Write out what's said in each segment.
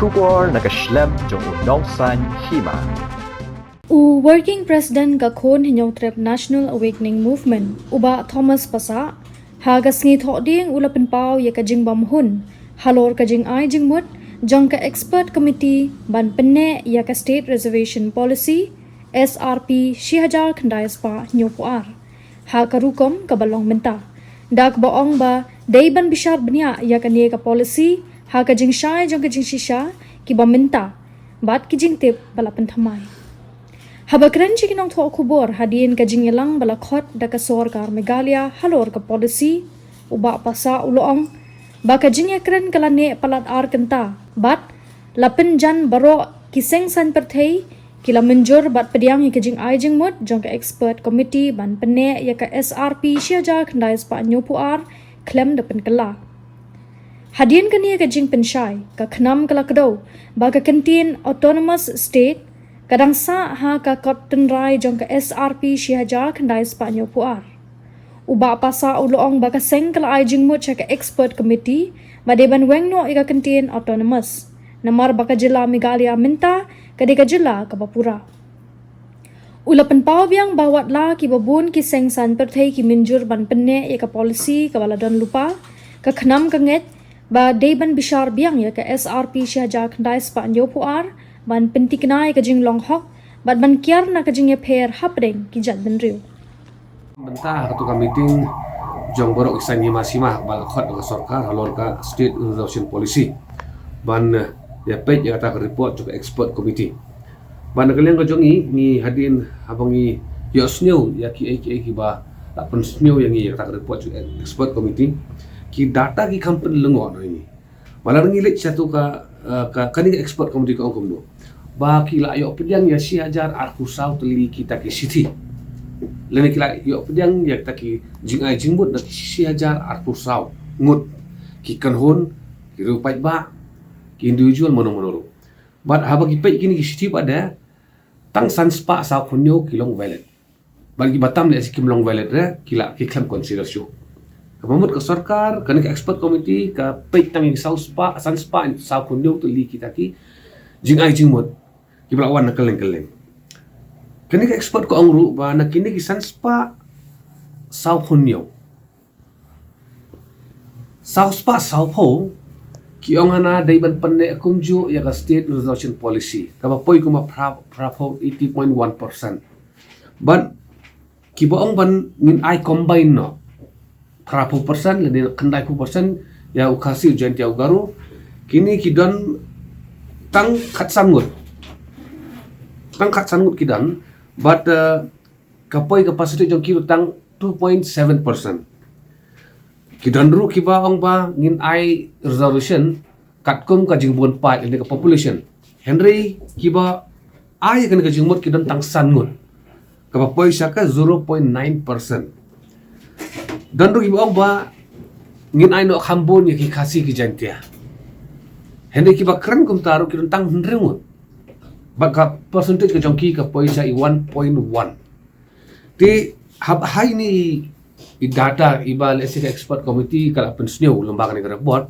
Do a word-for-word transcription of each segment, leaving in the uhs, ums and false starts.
Khubor na ka shlem jong u Nongsaiñ Hima. U Working President ka Khun Hynñiewtrep National Awakening Movement, u Bah Thomas Passah, ha ka sngi Thohdieng u la pynpaw ïa ka jingbymhun halor ka jingai jingmut jong ka Expert Committee ban pynneh ïa ka State Reservation Policy, S R P, shi hajar khyndai spah hynñiewphew ar, ha ka rukom kaba long mynta, da kaba ong ba dei ban bishar bniah ïa kane ka policy ha ka jingshai jong ka jingshisha kiba mynta bad ki jingtip ba la pynthymmai. Haba kren sha ki nongthoh khubor hadien ka jingïalang ba la khot da ka sorkar Meghalaya halor ka policy, u Bah Passah u la ong ba ka jingïakren ka la neh palat ar kynta bad la pynjan baroh ki seng saiñ pyrthei, ki la mynjur bad pdiang ïa ka jingai jingmut jong ka Expert Committee ban pynneh ïa ka S R P shi hajar khyndai spah hynñiewphew ar khlem da pynkylla. Hadien kane ka jingpynshai, ka KHNAM ka la kdew ba ka kyntien Autonomous State ka dang sah ha ka kot tynrai jong ka S R P shi hajar khyndai spah hynñiewphew ar. U Bah Passah u la ong ba ka seng ka la ai jingmut sha ka Expert Committee ba dei ban weng noh ïa ka kyntien Autonomous, namar ba ka jylla Meghalaya mynta ka dei ka jylla kaba pura. U la pynpaw biang ba wat la kiba bun ki seng saiñ pyrthei ki mynjur ban pynneh ïa ka policy kaba la don lypa, ka KHNAM ka ngeit ba dei ban bishar biang ïa ka S R P shi hajar khyndai spah hynñiewphew ar ban pyntikna ïa ka jinglong hok bad ban kiar na ka jingïapher hapdeng ki jaitbynriew. Mynta ha katu ka meeting jong baroh ki saiñ hima sima ba la khot da ka sorkar halor ka State Reservation Policy ban, eh, ïa peit ïa kata ka report jong ka Expert Committee. Ban na ka liang ka jong ngi, ngi hadien haba ngi ïohsngew ïa kiei kiei kiba la pynsngew ïa ngi ïa kata ka report jong ka Expert Committee, ki data ki kham pynlyngngoh na ngi. Ba lada ngi leit sha tu ka, eh, ka, kane ka Expert Committee ka ong kumno, ba ki la ïoh pdiang ïa shi hajar arphew saw tylli kita ki shithi, lane ki la ïoh pdiang ïa kita ki jingai jingmut na ki shi hajar arphew saw ngut ki kynhun, ki riew paidbah, ki individual, mano mano ruh. Bad haba ki peit kine ki shithi pat de, tang san spah saw phew hynñiew ki long valid. Bad kiba tam lehse kim long valid re, ki la, ki khlem consider shuh. Kaba mut ka sorkar, kane ka Expert Committee ka peit tang ïa ki saw spah, san spah saw phew hynñiew tylli kita ki jingai jingmut kiba la wan na kylleng kylleng. Kane ka expert ka ong ruh ba na kine ki san spah saw phew hynñiew, saw spah saw phew ki ong hana dei ban pynneh kumjuh ïa ka State Reservation Policy, kaba poi kumba phra, phra phew, eighty point one percent. Bad kiba ong ban ngin ai combine noh phra phew percent lane khyndai phew percent ïa u Khasi, u Jaintia, u Garo, kine ki don tang khatsan ngut. Tang khatsan ngut ki don, bad, eh, ka poi ka percentage jong ki ruh tang two point seven percent. Ki don ruh kiba ong ba ngin ai reservation katkum ka jingbun paid lane ka population. Hynrei kiba ai kane ka jingmut ki don tang san ngut, kaba poi sha ka zero point nine percent. Don ruh kiba ong ba ngin ai noh kham bun ïa ki Khasi, ki Jaintia. Hynrei kiba kren kumta ruh ki don tang hynriew ngut, bad ka percentage ka jong ki ka poi sha i one point one. Te haba ha ine i data iba lehse ka Expert Committee ka la pynsngew lyngba kane ka report,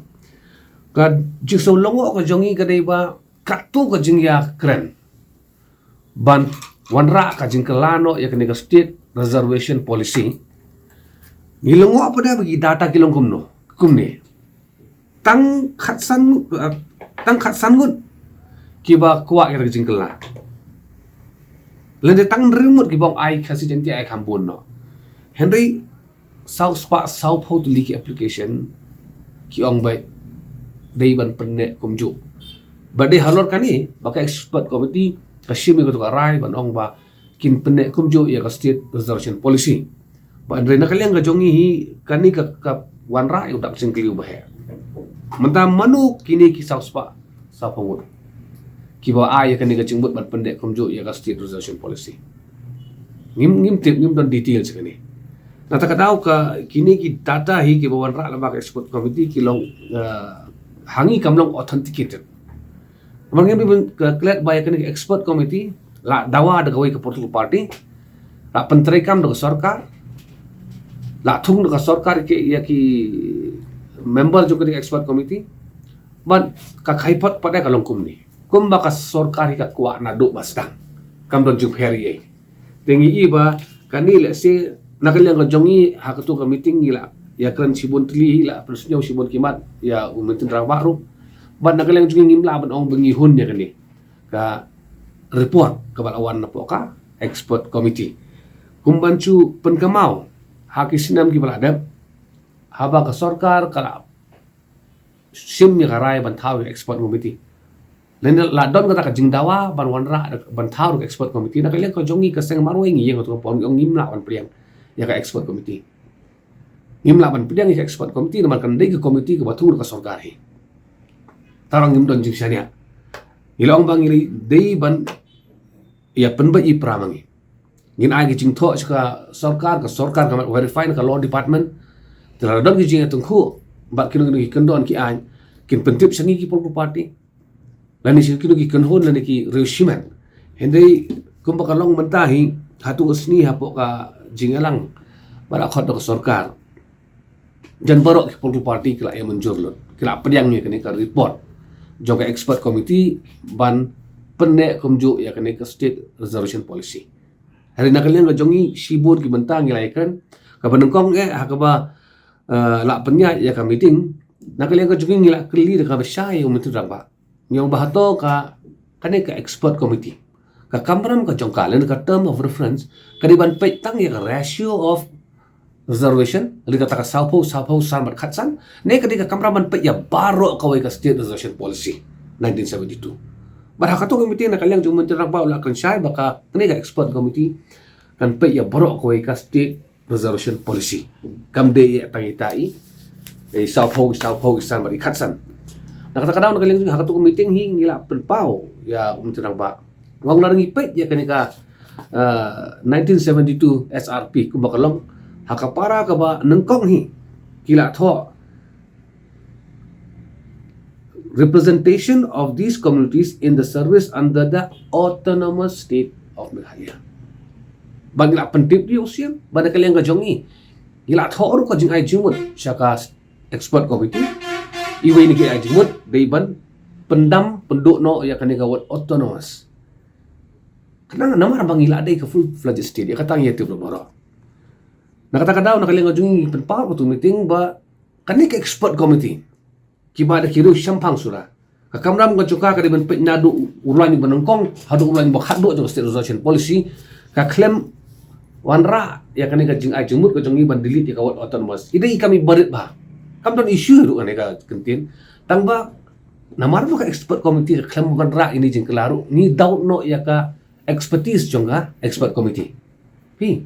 ka jingsngew lyngngoh ka jong ngi ka dei ba katto ka jingïakren ban wanrah ka jingkylla noh ïa kane ka State Reservation Policy, ngi lyngngoh pat de ba ki data ki long kumno, kumne. Tang khatsan, eh, tang khatsan ngut kiba kwah ïa ka jingkylla, lane tang hynriew ngut kiba ong ai Khasi, Jaintia ai kham bun noh. Hynrei saw spah saw phew tylli ki application ki ong ba dei ban pynneh kumjuh. Bad dei halor kane ba ka Expert Committee ka shim ïa katu ka rai ban ong ba kin pynneh kumjuh ïa ka State Reservation Policy. Bad hynrei na ka liang ka jong ngi hi, kane ka, ka wanrah ïa u dak jingkylli uba heh. Mynta mano kine ki saw spah saw phew ngut kiba ai ïa kane ka jingmut ban pynneh kumjuh ïa ka State Reservation Policy? Ngim, ngim tip, ngim don details kane. Na kata ka daw ka kine ki data hi kiba wanrah lyngba ka Expert Committee ki long, eh, ha ngi kam long authenticated. Namar ngim, ngim klet ba ïa kane ka Expert Committee la dawa da kawei ka political party, la pyntreikam da ka sorkar, la thung da ka sorkar ïa ki, ïa ki member jong kane ka Expert Committee. Bad ka khaipot pat ka long kumne. Kumba ka sorkar hi ka kwah naduh ba sdang. Kam don jingpher ei. Te ngi i ba kane lehse na ka liang ka jong ngi ha katu ka meeting ngi la ïakren shibun tylli, la pynsngew shibun ki mat ïa u Myntri Rangbah ruh. Bad na ka liang jong ngi ngim lah ban ong ba ngi hun ïa kane ka report kaba la wan napoh ka expert committee. Kumban shu pynkynmaw ha ki snem kiba la dep, haba ka sorkar ka la shim ïa ka rai ban thaw ïa ka expert committee. Lane la don kata ka jingdawa ban wanrah ban thaw ïa ka expert committee. Na ka liang ka jong ngi ka seng marwei ngi ïeng ha katu ka por, ngi ong ngim lah ban pdiang ïa ka expert committee. Ngim lah ban pdiang ïa ka expert committee namar kan dei ka committee kaba thung da ka sorkar hi. Tang ngim don jingshaniah. Ngi la ong ba ngi dei ban ïa pynbeit i pra ma ngi. Ngin ai ki jingthoh sha ka sorkar, ka sorkar ka verify na ka law department. Te lada don ki jingïatyngkhuh bad kino kino ki kyndon ki aiñ, kin pyntip sha ngi ki political party. Lane sha kino ki kynhun lane ki riewshimet. Hynrei kumba ka long mynta hi, ha katu ka sngi hapoh ka jingïalang ba la khot da ka sorkar, jan baroh ki political party ki la ïa mynjur lut, ki la pdiang ïa kane ka report jong ka expert committee ban pynneh kumjuh ïa kane ka state reservation policy. Hynrei na ka liang ka jong ngi shibun ki bynta ngi la ïakren, kaba nyngkong eh ha kaba, eh, la pynïaid ïa ka meeting. Na ka liang ka jong ngi ngi la kylli da kaba shai ïa u Myntri Rangbah. Ngi ong ba hato ka, kane ka expert committee, ka kamram ka jong ka lane ka term of reference ka dei ban peit tang ïa ka ratio of reservation, lane kata ka sawphew, sawphew san bad khatsan, ne ka dei ka kamram ban peit ïa baroh kawei ka state reservation policy nineteen seventy-two. Bad ha katu ka meeting na ka liang jong u Myntri Rangbah u la kren shai ba ka, kane ka expert committee kan peit ïa baroh kawei ka state reservation policy. Kam dei ïa tang ita i, eh, sawphew, sawphew i san bad i khatsan. Na kata ka daw na ka liang jong ngi ha katu ka meeting hi ngi la pynpaw ïa u Myntri Rangbah. Ong lada ngi peit ïa kane ka, eh, nineteen seventy-two S R P kumba ka long, ha ka para kaba nyngkong hi ki la thoh representation of these communities in the service under the autonomous state of Meghalaya. Ba ngi la pyntip ïa u sien ba na ka liang ka jong ngi ngi la thoh ruh ka jingai jingmut sha ka expert committee. Iwei na ki ai jingmut dei ban pyndam pynduh noh ïa kane ka word autonomous. Khnang namar ba ngi la dei ka full fledged state, ïa kata ngi ïatip ruh baroh. Na kata ka daw na ka liang ka jong ngi pynpaw ha katu ka meeting ba kane ka expert committee kiba da ki riew shemphang sura, ka kamram ka jong ka ka dei ban peit naduh u lain ba nyngkong haduh u lain ba khatduh jong ka state reservation policy. Ka khlem wanrah ïa kane ka jingai jingmut ka jong ngi ban delete ïa ka word autonomous. I dei i kam iba rit bha. Kam don issue ruh kane ka kyntien. Tang ba namar ba ka expert committee ka khlem wanrah ïa kane ka jingkylla ruh, ngi doubt noh ïa ka expertise jong ka expert committee. Phi,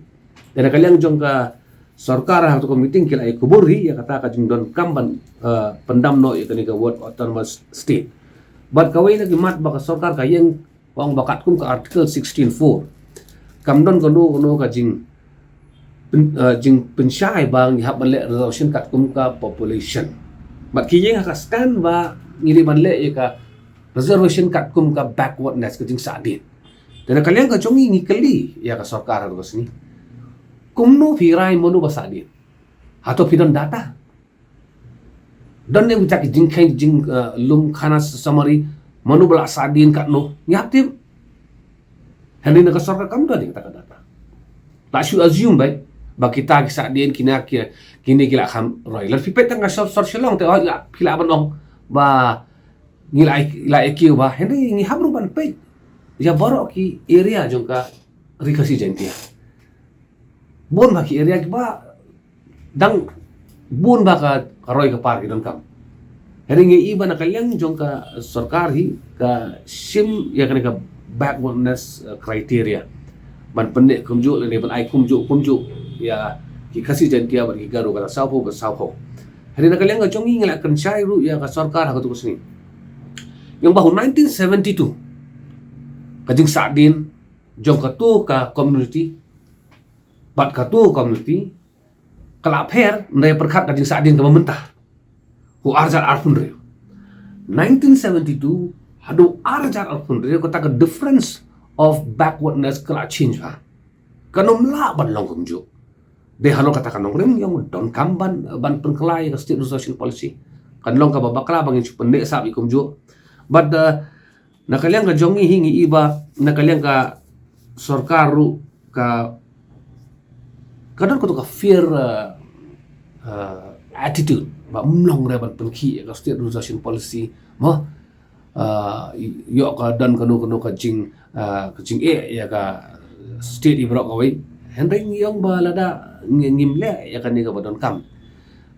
na ka liang jong ka sorkar ha katu ka meeting ki la ïakubur hi ïa kata ka jingdonkam ban, eh, pyndam noh ïa kane ka word autonomous state. Bad kawei na ki mat ba ka sorkar ka ïeng, ba ong ba katkum ka Article sixteen four, kam don kano kano ka jing pyn-, eh, jingpynshai ba ngi hap ban leh reservation katkum ka population. Bad ki ïeng ha ka stand ba ngi dei ban leh ïa ka reservation katkum ka backwardness, ka jingsahdien. Te na ka liang ka jong ngi ngi kylli ïa ka sorkar ha katu ka sngi, kumno phi rai mano ba sahdien? Hato phi don data? Don ne kita ki jingkheiñ jing, eh, lum khana summary, mano ba la sahdien katno? Ngi hap tip. Hynrei na ka sorkar kam don ïa kata ka data. La shu assume beit ba kita ki sahdien, kine ki, kine ki la kham roi. Lada phi peit tang ka sor, sor Shillong te, oh, la, phi lah ban ong ba ngi la, la ïa kiew bha. Hynrei ngi hap ruh ban peit ïa baroh ki area jong ka Ri Khasi Jaiñtia. Bun bha ki area kiba dang bun bha ka, ka roi ka par ki donkam. Hynrei ngi i ba na ka liang jong ka sorkar hi ka shim ïa kane ka backwardness, eh, criteria ban pynneh kumjuh lane ban ai kumjuh kumjuh ïa ki Khasi Jaiñtia bad ki Garo kata sawphew bad sawphew. Hynrei na ka liang ka jong ngi ngi la kynshai ruh ïa ka sorkar ha katu ka sngi. Ïa ba u nineteen seventy-two ka jingsahdien jong katu ka community bad katu ka community ka la pher, nda ïa pyrkhat ka jingsahdien kaba mynta. U arhajar arphew hynriew. Nineteen seventy-two haduh arhajar arphew hynriew, kata ka difference of backwardness ka la change bha. Kan ym lah ban long kumjuh. Dei halor kata ka nongrim ïa u donkam ban, ban pynkylla ïa ka state reservation policy. kan long kaba bakla ba ngin shu pynneh sap ïa kumjuh. Bad, uh, na ka liang ka jong ngi hi ngi i ba na ka liang ka sorkar ruh ka, ka don kato ka fear, uh, uh, attitude ba ym long re ban pynkhih ïa ka state reservation policy mo. Uh, ïoh ka don kano kano ka jing, uh, ka jingeh ïa ka state i baroh kawei. Hynrei ngi ong ba lada ngi, ngim leh ïa kane kaba donkam,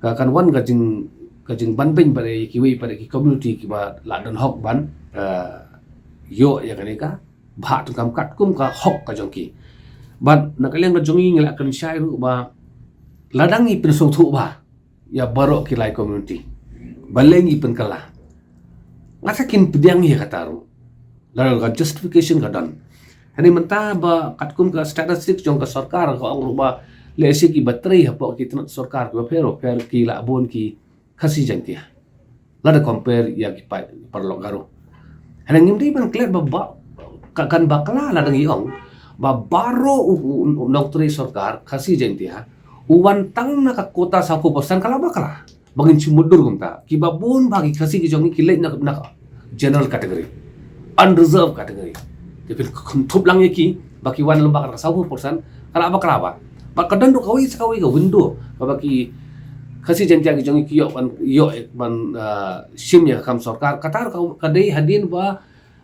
ka kan wan ka jing, ka jingbanbeiñ pat ïa kiwei pat ïa ki community kiba la don hok ban, uh, ïoh ïa kane ka bhah tyngkam katkum ka hok ka jong ki. Bad na ka liang ka jong ngi ngi la kynshai ruh ba lada ngi pynsngewthuh ba ïa baroh ki lai community, balei ngi pynkylla? Nga sa kin pdiang ïa kata ruh. Lada ka justification ka don. Hynrei mynta ba katkum ka statistic jong ka sorkar ka ong ruh ba lehse kiba trei hapoh ki tnat sorkar kiba pher pher ki la bun ki Khasi Jaiñtia lada compare ïa ki paid paralok Garo. Hynrei ngim dei ban klet ba, ba ka kan bakla lada ngi ong ba baroh u, u, u nongtrei sorkar Khasi Jaiñtia u wan tang na ka quota sawphew percent ka la bakla. Ba ngin shu mutdur kumta, kiba bun ba ki Khasi ki jong ngi ki leit na, na ka general category, unreserved category. Te phin kynthup lang ïa ki ba ki wan lem bad ka sawphew percent ka la bakla ba. Bad ka don ruh kawei sa kawei ka window kaba ki Khasi Jaiñtia ki jong ngi ki ïoh ban, ïoh ban, uh, shim ïa ka kam sorkar. Kata ruh ka, ka dei hadien ba,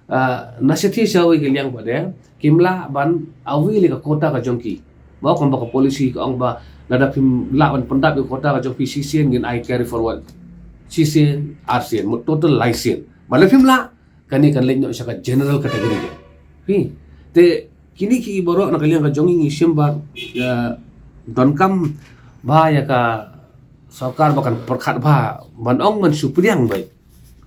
uh, na shathie shawei ka liang pat de kim lah ban avail ïa ka quota ka jong ki. Ba kumba ka policy ka ong ba lada phim lah ban pyndap ïa ka quota ka jong phi shisien ngin ai carry forward shisien, arsien, mut total laisien. Ba lada phim lah, kane kan leit noh sha ka general category. Phi. Te kine ki baroh na ka liang ka jong ngi ngi shim ba, uh, donkam ba ïa ka sorkar ba kan pyrkhat ba ban ong ban shu pdiang beit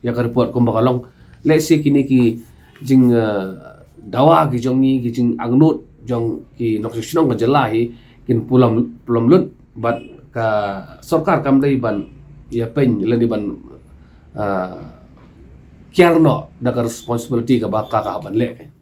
ïa ka report kumba ka long. Lehse kine ki jing, uh, dawa ki jong ngi, ki jingangnud jong ki nongshong shnong ka jylla hi kin pulom, pulom lut bad ka sorkar kam dei ban ïa pyn lane ban, uh, kiar noh da ka responsibility kaba ka, ka ban leh.